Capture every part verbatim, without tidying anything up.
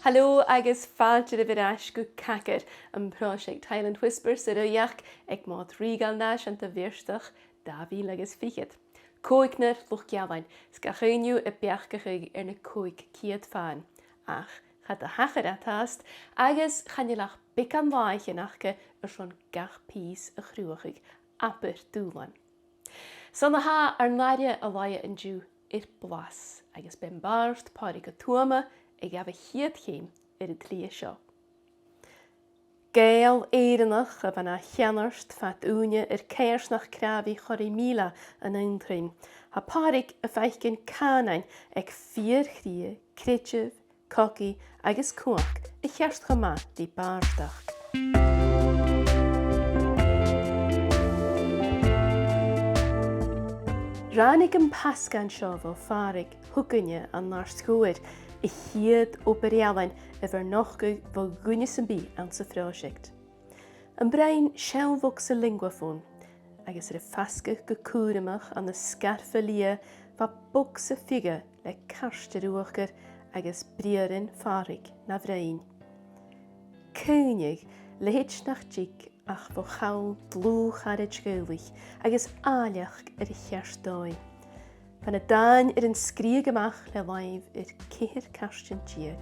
Halò agus fàilte oirbh air ais gu Cagair, am pròiseact Highland Whispers a rugadh aig Mòd Rìoghail Nàiseanta Bheartach dà mhìle agus fichead. Còignear luchd-ealain, 's gach aon dhiubh a' beachdachadh air na còig ceud fan. Ach cha do thachair iad fhathast, agus chan eil ach beagan làithean aca airson gach pìos a chruthachadh, abair dùbhlan. 'S ann a tha ar n-aire a laighe an-diugh air blas, agus b' e am bàrd Pàdraig Ó Tuama a ghabh a' chiad cheum air an t-slighe seo. Gàidheal Èireannach a bha na cheannard fad ùine air coimhearsnach cnàmhaidh Chorraigh Mìle an Aontroim, tha Pàdraig a' faicinn cànain aig fìor chridhe, creideamh, cogaidh agus cumhachd a cheart cho math ri bàrdachd. Ràinig am pasgan seo bho Phàdraig thugainne an Àird Ghobhar a' chiad obair-ealain a bha air nochdadh bho dhuine sam bith anns a' phròiseact. Am broinn seann bhogsa Linguaphone, agus air a fasgadh gu cùramach ann an sgarfa liath, bha bogsa fiodha le cairteal uachdair agus briathran Phàdraig na bhroinn. Caoineadh, leithid nach tig ach bho chall dlùth-charaid Ghàidhealach agus àilleachd air a cheart dòigh. Bha na dàin air an sgrìobhadh a-mach le làimh air ceithir cairtean deug.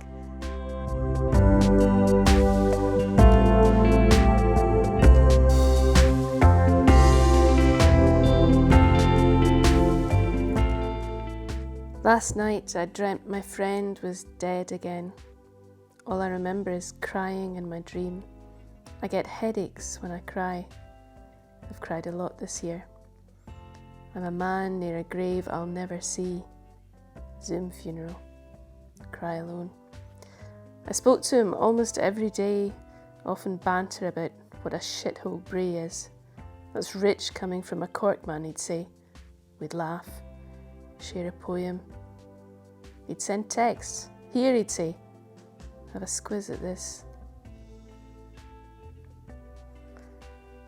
Last night I dreamt my friend was dead again. All I remember is crying in my dream. I get headaches when I cry. I've cried a lot this year. I'm a man near a grave I'll never see. Zoom funeral. Cry alone. I spoke to him almost every day, often banter about what a shithole Bray is. That's rich coming from a Cork man, he'd say. We'd laugh, share a poem. He'd send texts. "Here," he'd say, "have a squiz at this."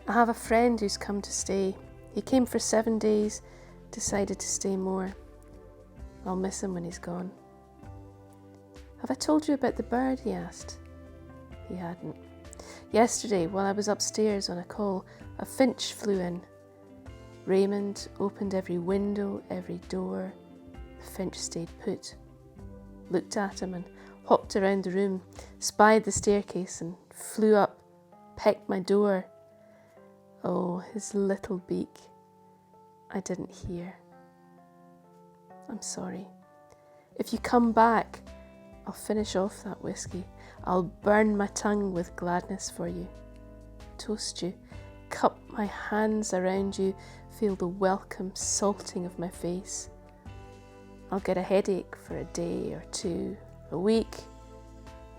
I have a friend who's come to stay. He came for seven days, decided to stay more. I'll miss him when he's gone. "Have I told you about the bird?" he asked. He hadn't. Yesterday, while I was upstairs on a call, a finch flew in. Raymond opened every window, every door. The finch stayed put, looked at him and hopped around the room, spied the staircase and flew up, pecked my door. Oh, his little beak. I didn't hear. I'm sorry. If you come back, I'll finish off that whisky. I'll burn my tongue with gladness for you. Toast you, cup my hands around you, feel the welcome salting of my face. I'll get a headache for a day or two, a week.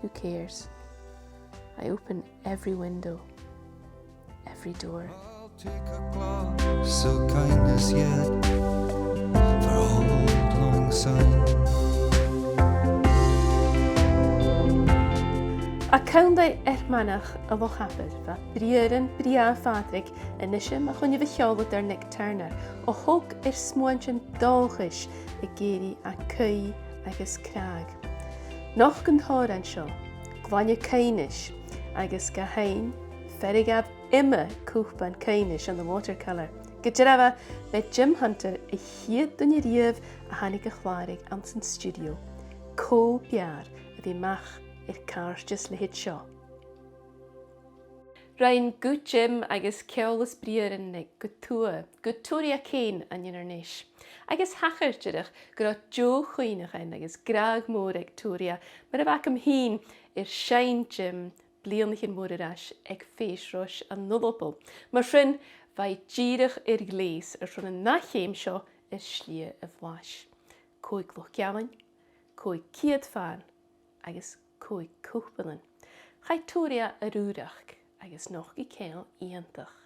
Who cares? I open every window, every door. I'll take a glass of kindness yet for Auld Lang Syne. A' cunntadh air manach a' Loch Abar, bha briathran brèagha Phàdraig a-nise mu choinneamh a' cheòladair Nick Turner, a thog air smuaintean dòchais ag èirigh à caoidh agus cràdh. Nochd an t-òran seo, glainne caoinis, agus ga sheinn, fear a ghabh iomadh cupan caoinis ann an watercolour. Gu dearbha, b' e Jim Hunter a' chiad duine a-riamh a thàinig a chlàradh anns an stiùidio. Cò b' fheàrr a bhith a-mach air càirdeas leithid seo? Rinn guth Jim agus ceòl is briathran Nick gu tuath, gu Toria Kane an Inbhir Nis. Agus thachair dìreach gun robh deagh chuimhneachan agus gràdh mòr aig Toria, mar a bh' agam fhìn air seinn Jim bliadhnaichean mòra air ais aig Fèis Rois an Ulapul. Mar sin, bha e dìreach air ghleus airson an ath cheum seo air slighe a' bhlais. Còig luchd-ealain, còig ceud fan agus còig cupannan. Chaidh Toria air ùrachd agus nochd i ceangal iongantach.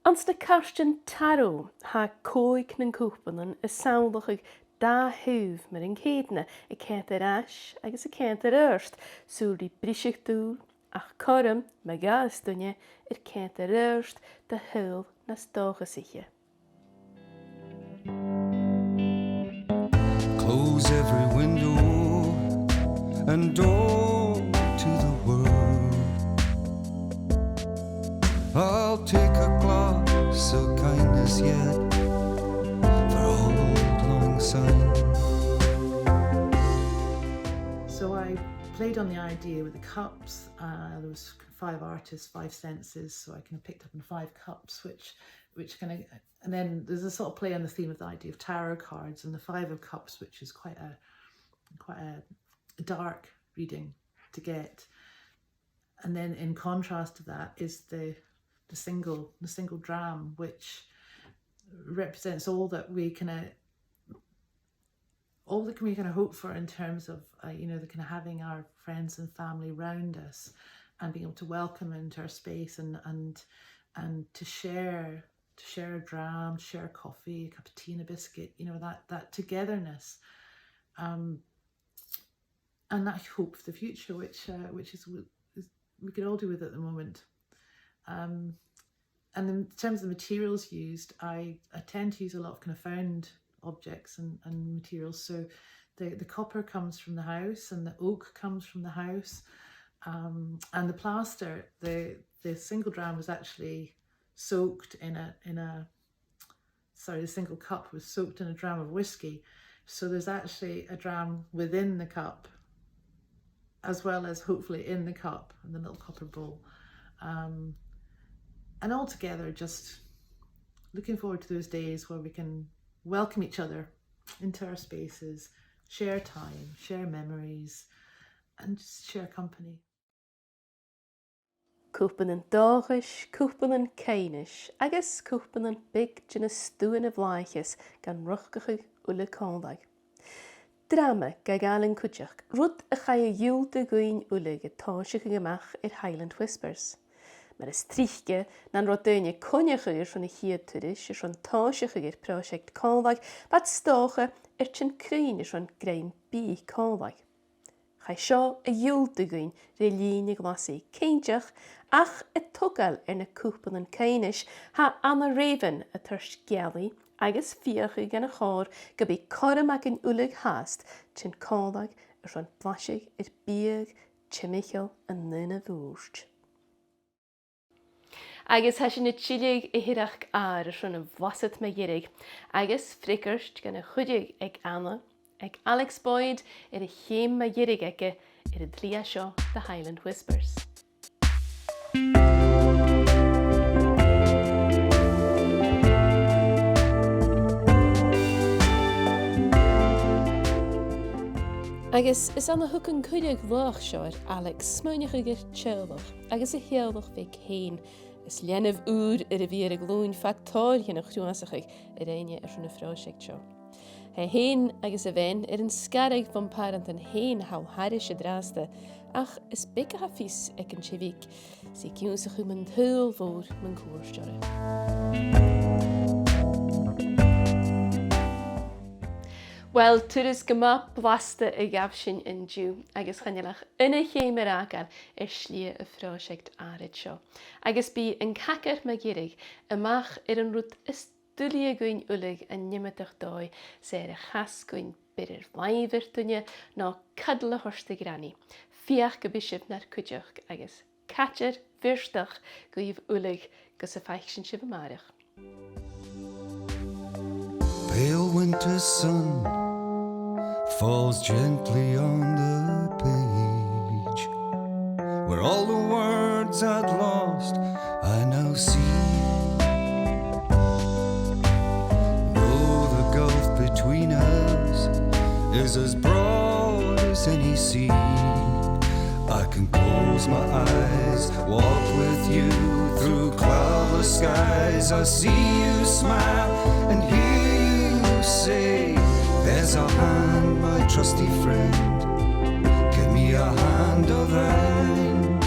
Anns na cairtean Taro, tha còig nan cupannan a' samhlachadh dà thaobh mar an ceudna, a' coimhead air ais agus a' coimhead air adhart, sùil ri briseadh-dùil, ach cothrom, ma ghabhas duine, air coimhead air adhart do shaoghal nas dòchasaiche. Close every window, and door to the world. I'll take a glass of kindness yet for Auld Lang Syne. So I played on the idea with the cups. Uh, there was five artists, five senses, so I kind of picked up on five cups, which, which kind of, and then there's a sort of play on the theme of the idea of tarot cards and the five of cups, which is quite a, quite a dark reading to get. And then in contrast to that is the, the single, the single dram, which represents all that we kind of, all that can we kind of hope for in terms of, uh, you know, the kind of having our friends and family round us and being able to welcome into our space and, and, and to share, to share a dram, share a coffee, a cup of tea and a biscuit, you know, that, that togetherness. Um, and that hope for the future, which, uh, which is, is we could all do with at the moment. Um, and in terms of the materials used, I, I tend to use a lot of kind of found objects and, and materials. So the, the copper comes from the house, and the oak comes from the house, um, and the plaster, the, the single dram was actually soaked in a, in a, sorry, the single cup was soaked in a dram of whiskey. So there's actually a dram within the cup, as well as hopefully in the cup and the little copper bowl. Um, and altogether, just looking forward to those days where we can welcome each other into our spaces, share time, share memories, and just share company. Cupannan dòchais, cupannan caoineadh agus cupannan beag de na stuaghan a bhlàthaich gan riochdachadh uile còmhla. Drama ga ghabhail an cuideachd, rud a chaidh a dhiùltadh dhuinn uile a' tòiseachadh a-mach air Highland Whispers. Mar as trice, nan robh daoine a' coinneachadh airson a' chiad turais airson tòiseachadh air pròiseact còmhla, bha iad 's dòcha air tighinn cruinn airson grèim bìdh còmhla. Chaidh seo a dhiùltadh dhuinn ri linn a' ghlasaidh cinnteach, ach a' togail air na cupannan caoineadh, tha Anna Raven a' toirt geallaidh agus fiachaidh dhan a' chòrr gum bi cothrom againn uile fhathast tighinn còmhla airson blaiseadh air biadh timcheall an aon a' bhùird. Agus tha sinn a' tilleadh a shireadh àrd airson a' bhlasad mu dheireadh, agus freagairt dhan a' chuideachd aig Anna, aig Alex Boyd, air a' cheum mu dheireadh aige air an t-slighe seo de Highland Whispers. Agus is ann a thug an cuireadh bhlàth seo air Alex smaoineachadh air teaghlach agus a theaghlach bheag fhèin, is leanabh ùr air a bhith air a ghlùin fad tòrr dhen a' chruthachadh a rinn e airson a' phròiseact seo. Tha e fhèin agus a bhean air an sgaradh bhon phàrantan fhèin thall thairis an-dràsta, ach is beag a tha fios aig an tè bheag 's i ag ionnsachadh mun t-saoghal mhòr mun cuairt oirre. Uill, turas gu math blasta a ghabh sinn an-diugh, agus chan eil ach aon cheum air fhàgail air slighe a' phròiseact àraid seo. Agus bidh an cagar mu dheireadh a-mach air an rud as duilghe dhuinn uile an iomadach dòigh, 's e air a chas dhuinn beir air làimh air duine no cadal a thoirt do ghranaidh. Feuch gum bi sibh nar cuideachd agus càit air bheartach dhuibh uile gus am faic sinn sibh a-màireach. Pale winter sun falls gently on the page, where all the words I'd lost I now see. Though the gulf between us is as broad as any sea, I can close my eyes, walk with you through cloudless skies. I see you smile and hear you say, "There's a hand, my trusty friend. Give me a hand of thine."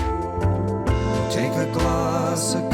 Take a glass of